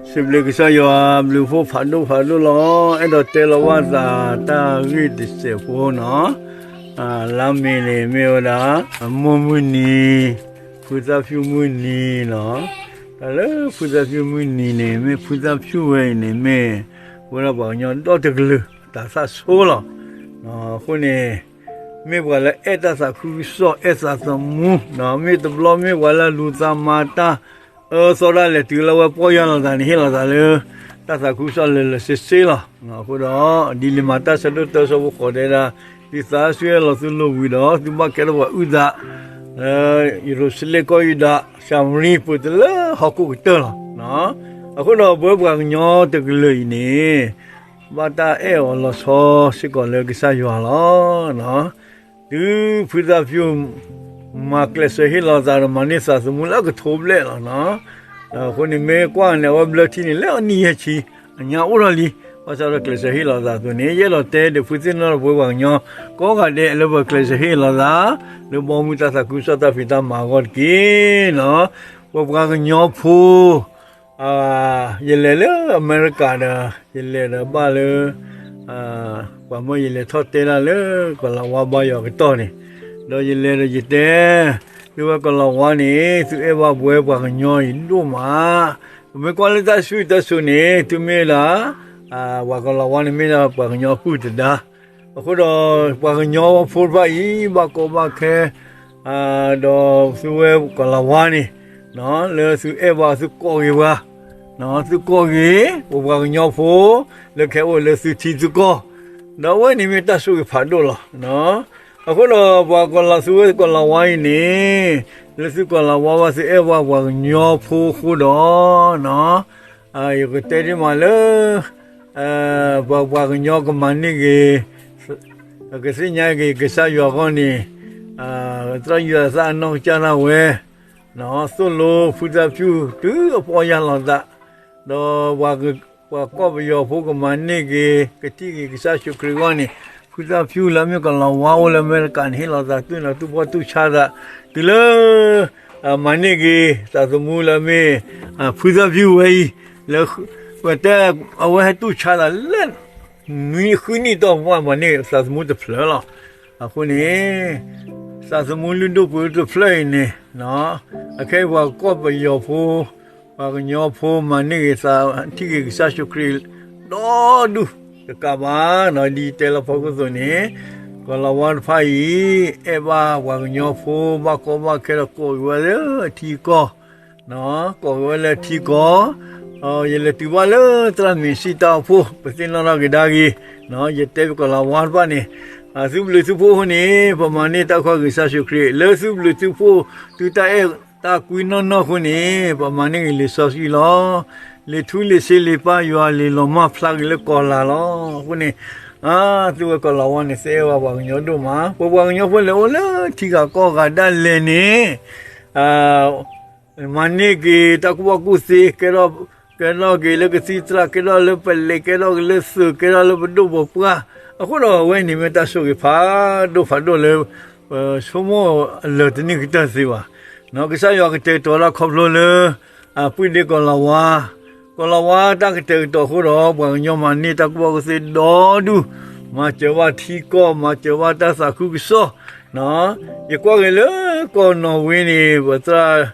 စံးဘျုးကစၢ်ယွၤဘျုးဖှိၣ်ဖးဒိၣ်ဖးဒိၣ်လီၤ. အဲၣ်ဒိးတဲလီၤဘၣ်သးတၢ်ဂ့ၢ်တစဲးဖိနီၤ, လါမ့ၤန့ၣ်မ့ၢ်ဝဲဒၣ် မိၢ်မုၢ်နံၤ, ဖုသၣ်ဖၠူၣ်မုၢ်နံၤနီၤ. တၢ်လၢဖုသၣ်ဖၠူၣ်မုၢ်နံၤန့ၣ် မ့ၢ်ဖုသၣ်ဖၠူၣ်ဝဲအံၤန့ၣ်မ့ၢ် ဝဲဒၣ်ပှၤကညီဒီတကလုာ်အတၢ်သၣ်ဆိလီၤ. အဃိန့ၣ် မ့ၢ်ပှၤလၢအဲၣ်တၢ်သးခုကစီၣ် အဲၣ်သးသမူ, မ့ၢ်တဘျီမ့ၢ်ပှၤလၢလူၤသးမၤတၢ် အၢသီဒၣ်လဲာ်တုၤလၢအဝဲပီၢ်ယၢ်လီၤသးန့ၣ် ဟ့ၣ်လီၤသးလၢ တၢ်သးခုကစီၣ်လၢာ်လၢာ်ဆ့ဆ့လီၤ. အဃိဒီး ဒ်လံာ်မၤတၢ်ဆၢဒိၣ်တၢဆၢဖိဃိးတဲဒၣ်, သုသးစူၤအဲၣ်လီၤသုလိာ်ဝံၤဒီး သုဘၣ်ကဲထီၣ်ပှၤအုၣ်သး လၢယရူၤၡလ့ၣ်ကီၢ်ယူဒၤ ၡၤမရံ ပူၤတုၤလၢဟီၣ်ခိၣ်ကတၢၢ်လီၤ. အဃိဒီးပဝဲပှၤကညီတကလုာ်အံၤန့ၣ် ဘၣ်တၢ်အဲၣ်အီၤလီၤဆီစ့ၢ်ကီးလၢကစၢ်ယွၤလီၤ. တုၤဖုသၣ်ဖၠူၣ် မၤကျဲးစၢးဟ့ၣ်လီၤသးဒီးမၤန့ၢ်သးသမူလၢအကထိဘျဲၣ်လီၤနီၤ. အဃိန့ၣ်မ့ၢ်ကွၢ်န့ၣ် အဝဲဘျၢထံန့ၣ်လၢအနံၣ်ယဲၢ်ဆံ အညါအိၣ်ထီၣ်လံ. ဘၣ်ဆၣ်ဒီးကျဲးစၢးဟ့ၣ်လီၤသးအသိးန့ၣ် ယအဲၣ်ဒိးတဲဒီးဖုသ့ၣ်နီၣ်ဒီးပဝဲပှၤကညီ ကိးဂၤဒဲးလၢပကျဲးစၢးဟ့ၣ်လီၤသး လၢဘီမုၢ်တၢ်သးခုကစီၣ်တၢ်ဖံးတၢ်မၤအဂီၢ်တက့ၢ်နီၤ. ပပှၤကညီဖိ ယလဲၤလၢအမဲရကၤဒီး ယလဲၤဒီးဘၣ်လၢ ပှၤမၢယလဲၤထီၣ်တဲဒၣ်လၢ ကီၤလၤဝါဘါယွၤအကတီၢ်န့ၣ်, ဒီးယလဲၤဒီးယတဲ, သုဝဲကီၤလၤဝါန့ၣ် သုအဲၣ်ဘၣ်ပဝဲပှၤကညီအံၤဒိၣ်မး, ပမ့ၢ်ကွၢ်လၢတၢ်ဆူၣ်တၢ်စိၤန့ၣ် သုမ့ၢ်ဒၣ် ပှၤကီၤလၤဝါန့ၣ်မ့ၢ်ဒၣ်ပှၤကညီအပုၢ်တဒါ, အဃိဒီး ပှၤကညီဖိတဖၣ်အံၤ ဘၣ်ကီဘၣ်ခဲ ဒီးသုဝဲကီၤလၤဝါန့ၣ် လၢသုအဲၣ်ဘၣ်သုကိးဂ့ၤပှၤ, သုကိးဂ့ၤ ပပှၤကညီဖိ လၢကဟဲအိၣ်လၢသုထံသုကီၢ်, ဒီးအဝဲန့ၣ်မ့ၢ်တၢ်ဆိၣ်ဂ့ၤဖးဒိၣ်လီၤ. အဃိဒီးပှၤကီၤလၤ သုဝဲကီၤလၤဝါအံၤန့ၣ် လၢသုကီၤလၤဝါဘၣ်သုအဲၣ်ဘၣ်ပှၤကညီဖိအဃိဒီး ယကတဲဒ်မးလၢ ပပှၤကညီကမၤန့ၢ်ဂ့ၤ ကသ့ၣ်ညါက့ၤကစၢ်ယွၤအဂီၢ်န့ၣ် သရၣ်ယွၤသးအနီၢ်ကစၢ်ဒၣ်ဝဲ သိၣ်လိဖုသၣ်ဖၠူၣ်တုၤအပီၢ်ယၢ်လီၤသး, ဒီးပှၤကီၢ်ပယီၤဖိကမၤန့ၢ်က့ၤ ကထံၣ်က့ၤကစၢ်ယ့ၣ်ၡူးခရံာ်အဂီၢ်န့ၣ် ဖုသၣ်ဖၠူၣ်လၢအမ့ၢ်ကီၤလၤဝါအိၣ်လၢအမဲရကၤန့ၣ် ဟ့ၣ်လီၤသးတူၢ်နီၤတူၢ်ဘီတူၢ်ဆါသး တုၤလၢ မၤန့ၢ်က့ၤသးသမူလၢအမ့ၢ် ဖုသၣ်ဖၠူၣ်ဝဲအံၤ လၢ ပတဲ အဝဲဟဲတူၢ်ဆါသးလၢ နွံဃုနံၣ်တီၢ်ပူၤမၤန့ၢ်သးသမူတဖျၢၣ်လီၤ. အဃိန့ၣ် သးသမူလုၢ်ဒိၣ်ပှ့ၤဒိၣ်တဖျၢၣ်အံၤန့ၣ် အခဲအံၤပှၤကီၢ်ပယီၤဖိ ပှၤကညီဖိမၤန့ၢ်ဂ့ၤသး ထံၣ်က့ၤကစၢ်ယ့ၣ်ၡူးခရံာ် ဒီဒူၣ်တကးဘၣ်နီၤ ဒ်တဲလီၤဖီခိၣ်အသိးန့ၣ် ကီၤလၤဝါတဖၣ်အံၤ အဲၣ်ဘၣ်ပှၤကညီဖိ ဘၣ်ကီဘၣ်ခဲဒီးကိးက့ၤဝဲလၢထံကီၢ် ကိးက့ၤဝဲလၢထံကီၢ်, ယလဲၤတုၤဘၣ်လၢသရၣ်မ့ၤစံၣ်တၢ်အိၣ်ဖှိၣ် ပသ့ၣ်နီၣ်ထီၣ်က့ၤဒါက့ၤ, ယတဲပကီၤလၤဝါတဖၣ်န့ၣ် သုဘျုးသုဖှိၣ်အဃိန့ၣ် ပမၤန့ၢ်တၢ်ခီၣ်ဂ့ၤကစၢ်ယ့ၣ်ၡူးခရံာ် လၢသုဘျုးသုဖှိၣ် သုတၢ်အဲၣ်တၢ်ကွံနီၢ်နီၢ်အဃိန့ၣ် ပမၤန့ၢ်ဂ့ၤလံာ်စီဆှံလီၤ. လံာ်ထူလံာ်စ့လံာ်ပၢ်ယွၤလံာ်လီၤမၢ်ဖျါက့ၤလၢကီၤလၤလီၤ. အဃိန့ၣ် သုဝဲကီၤလၤဝါန့ၣ် သ့အဲၣ်ဝဲပှၤကညီဒိၣ်မး ပပှၤကညီဖိလဲၤအိၣ်လၢထံဂၤကီၢ်ဂၤဒၣ်လဲာ်န့ၣ် မၤန့ၢ်က့ၤတၢ်ကူၣ်ဘၣ်ကူၣ်သ့ ကဲထီၣ် ကဲထီၣ်က့ၤလၢကသံၣ်သရၣ် ကဲထီၣ်လၢပလဲၤ ကဲထီၣ်က့ၤလၢသုး ကဲထီၣ်လၢပဒိၣ်ပပှၢ်, အဃိဒီးအဝဲန့ၣ်မ့ၢ်တၢ်ဆိၣ်ဂ့ၤဖးဒိၣ်ဖးဒိၣ်လၢ ပဆိကမိၣ်အလၢာ်တန့ၢ်ကတၢၢ်သ့ဘၣ်. ကစၢ်ယွၤကတဲာ်ကတီၤတၢ်ခီဖျိလၢ အပုၢ်ဒ့ကီၤလၤဝါ, ကီၤလၤဝါတၢ်ကတဲာ်ကတီၤအဃိဒီး ပှၤကညီမၤန့ၢ်တၢ်ကူၣ်ဘၣ်ကူၣ်သ့ဒီဒူၣ်, မၤစၢၤဘၣ်ထံကီၢ် မၤစၢၤဘၣ်တၢ်သးခုကစီၣ် ယကွၢ်က့ၤလၢကီၢ်နီၣ်ဝ့န့ၣ် ပသရၣ်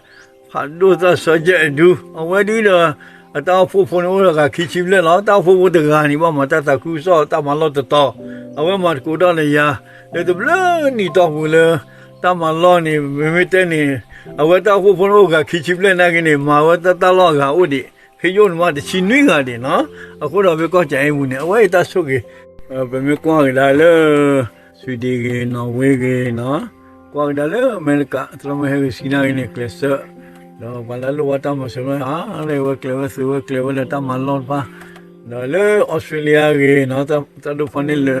ဖးဒိၣ်သရၣ်စီၤယဲၢ်အဒူ အဝဲဒုဒီး အတၢ်အိၣ်ဖှိၣ်ဖိန့ၣ်အိၣ်ဒီးဂၤခံဆံဘျဲၣ်လီၤ. တၢ်အိၣ်ဖှိၣ်ဖိတဂၤန့ၣ် ဘၣ်မၤတၢ်သးခုကစီၣ်တၢ်မၤလီၢ်တတီၤ, အဝဲမၤသကိးတၢ်ဒီးယၤ လၢတဘျုးနံၣ်တီၢ်ပူၤလၢ တၢ်မၤလီၢ်န့ၣ် မ့မ့ၢ်တဲန့ၣ် အဝဲတၢ်အိၣ်ဖှိၣ်ဖိန့ၣ်အိၣ်ဂၤခံဆံဘျဲၣ်နာ်က့န့ၣ် မၤဝဲတၢ်တၢ်လီၢ်အဂၤအိၣ်ဒံး ဖဲယိၣ်န့ၣ်မးတဆံနွံဂၤဒံးနီၤ. အဃိဒီးဖဲကီၢ်ကၠၤအ့ပူၤန့ၣ် အဝဲအံၤတၢ်ဆိၣ်ဂ့ၤ ပမ့ၢ်ကွၢ်ကဒါလၢ Sweden ဂ့ၤ Norway ဂ့ၤနီၤ, ကွၢ်ကဒါလၢအမဲရကၤ သရၣ်မုၣ်ဟဲဂ့ၤဆံနၣ်ဂ့ၤန့ၣ် ကျဲးစၢး ဒီးပှၤလၢအလိၣ်ဘၣ်တၢ်မၤစၢၤမ့ၢ်ဟါ လၢအဝဲကျဲးဝဲသုးဝဲကျဲးဝဲလၢတၢ်မၤလီၢ်တဖၣ်, ဒီးလၢ Australia ဂ့ၤနီၤ တၢ်ဒိၣ်ဖီၣ်န့ၢ်လၢ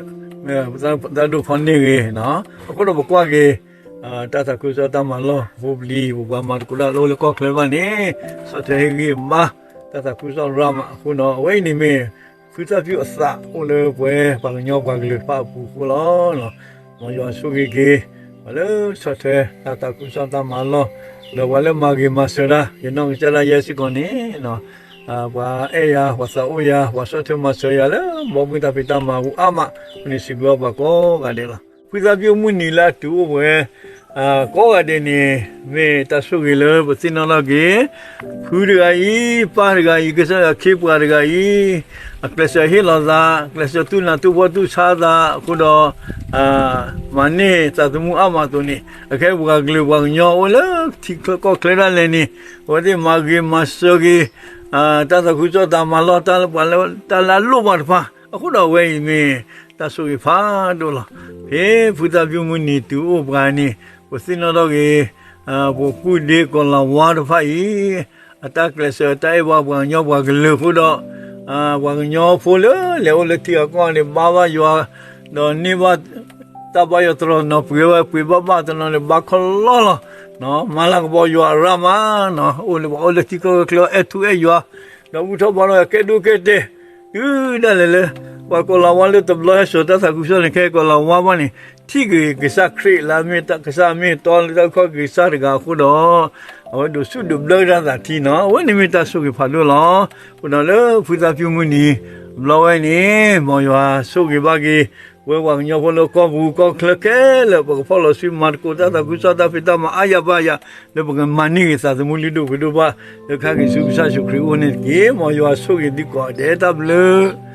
တၢ်ဒိၣ်ဖီၣ်န့ၢ်ဂ့ၤနီၤ, အဃိဒီးပကွၢ်က့ၤ တၢ်သးခုကစီၣ်တၢ်မၤလီၢ် ပဖိပလံၤ ပပှၤမၤသကိးတၢ်လၢအိၣ်လၢကီၢ်ချၢတဖၣ်န့ၣ် ဆီၣ်ထွဲဟ့ၣ်ဂံၢ်ဘါ တၢ်သးခုကစီၣ်ရၤမးအဃိနီၤ, အဝဲအံၤန့ၣ်မ့ၢ် ဖုသၣ်ဖၠူၣ်အသးအိၣ်လၢပဝဲပှၤကညီပှၤကလုာ်တဖၣ်အပူၤအဃိလီၤ. မ်ယွၤဆိၣ်ဂ့ၤက့ၤ ပှၤလၢဆီၣ်ထွဲတၢ်သးခုကစီၣ်တၢ်မၤလီၢ် ဒီးပှၤလၢမၤဂ့ၤမၤစၢၤတၢ် ယနီၢ်ကစၢ်ဒၣ်ယဲစ့ၢ်ကီးန့ၣ်နီၤ, ပှၤအဲၣ်ယၤ ပှၤသးအိၣ်ယၤ ပှၤဆီၣ်ထွဲမၤစၢၤယၤလၢ ဘီမုၢ်တၢ်ဖံးတၢ်မၤအပူၤအါမး အဃိန့ၣ် စံးဘျုးဘၣ်ပှၤကိးဂၤဒဲးလီၤ. ဖုသၣ်ဖၠူၣ်မုၢ်နံၤလၢအတုၤအိၣ်ပှဲၤ ကိးဂၤဒဲးန့ၣ် မ့ၢ်တၢ်ဆိၣ်ဂ့ၤလၢပသ့ၣ်နီၣ်ထီၣ်က့ၤ ဖုတဂၤအံၤ ပၢ်တဂၤအံၤ ကစၢ်ယွၤခ့ပှၤတဂၤအံၤ အကျဲးစၢးဟ့ၣ်လီၤသး ကျဲးစၢးတူၢ်နးတူၢ်ဖှီၣ်တူၢ်ဆါသးအဃိဒီး မၤန့ၢ်သးသမူအါမးအသိးန့ၣ် အခဲအံၤပှၤကလုာ်ပှၤကညီအိၣ်လၢထံချၢကီၢ်ချၢဒၣ်လဲာ်န့ၣ် အဝဲသ့ၣ်မၤဂ့ၤမၤစၢၤက့ၤ တၢ်သးခုကစီၣ်သးမၤလီၢ်တၢ်လၢပှၤလၢတၢ်လၢအလိၣ်ဘၣ်တဖၣ် အဃိဒီးအဝဲအံၤမ့ၢ်တၢ်ဆိၣ်ဂ့ၤဖးဒိၣ်လီၤ. ဖဲဖုသၣ်ဖၠူၣ်မုၢ်နံၤတုၤအိၣ်ပှၤန့ၣ် ပသ့ၣ်နီၣ်ထီၣ်က့ၤ ပပုၢ်ဒ့ကီၤလၤဝါတဖၣ်အံၤ အတၢ်ကျဲးစၢးတၢ်အဲၣ်ဘၣ်ပှၤကညီပှၤကလုာ်အဃိဒီး ပှၤကညီဖိလၢလဲၤအိၣ်လၢထံဂၤကီၢ်ဂၤန့ၣ် ဘါဘၣ်ယွၤ ဒီးန့ၢ်ဘၣ်တၢ်ဘါယွၤတနီၤ ပှ့ၤဘၣ်ပှ့ၤဘၣ်ဘၣ်တနီၤန့ၣ် ဘါခီလီလီၤ. မၤလၤကပီၤယွၤအရၣ်မး အိၣ်လၢပှၤအိၣ်လၢထံကီၢ်ချၢ အဲၣ်ထူအဲၣ်ယွၤ ဒီးဘူၣ်ထီၣ်ဘါထီၣ်ကဲဒိၣ်ကဲတဲာ် တုၤဒၣ်လဲာ်လၢ ပှၤကီၤလၤဝါလၢတဘျီဟဲစိာ်တၢ်သးခုကစီၣ်န့ၣ် ခဲကီၤလၤဝါဘၣ်န့ၣ် ထံၣ်က့ၤကစၢ်ခရံာ်လၢအမ့ၢ်ကစၢ်မ့ၢ်တီလၢတၢ်အုၣ်က့ၤခီၣ်က့ၤကစၢ်တဂၤအဃိဒီး အဝဲဒိးဆူၣ်ဒိးဘျၢတၢ်သးထံနီၤ အဝဲန့ၣ်မ့ၢ်တၢ်ဆိၣ်ဂ့ၤဖးဒိၣ်လီၤ. အဃိဒီးလၢဖုသၣ်ဖၠူၣ်မုၢ်နံၤ ဘျီဝဲန့ၣ် မ်ယွၤဆိၣ်ဂ့ၤဘၣ်က့ၤ ပဝဲပှၤကညီဖိလၢကီၢ်ပူၤကီၢ်ချၢခဲလၢာ် ပကဖီၣ်လီၤစုမၤသကိးတၢ်သးခုကစီၣ်တၢ်ဖံးတၢ်မၤအါယၤဘၣ်ယၤ လၢပကမၤန့ၢ်ဂ့ၤသးသမူလုၢ်ဒိၣ်ပှ့ၤဒိၣ်ဘၣ် လၢခါက့ၤဆူကစၢ်ယ့ၣ်ၡူးခရံာ်အအိၣ်န့ၣ်တက့ၢ်. မ်ယွၤဆိၣ်ဂ့ၤသုကိးဂၤဒဲး တၢ်ဘျုး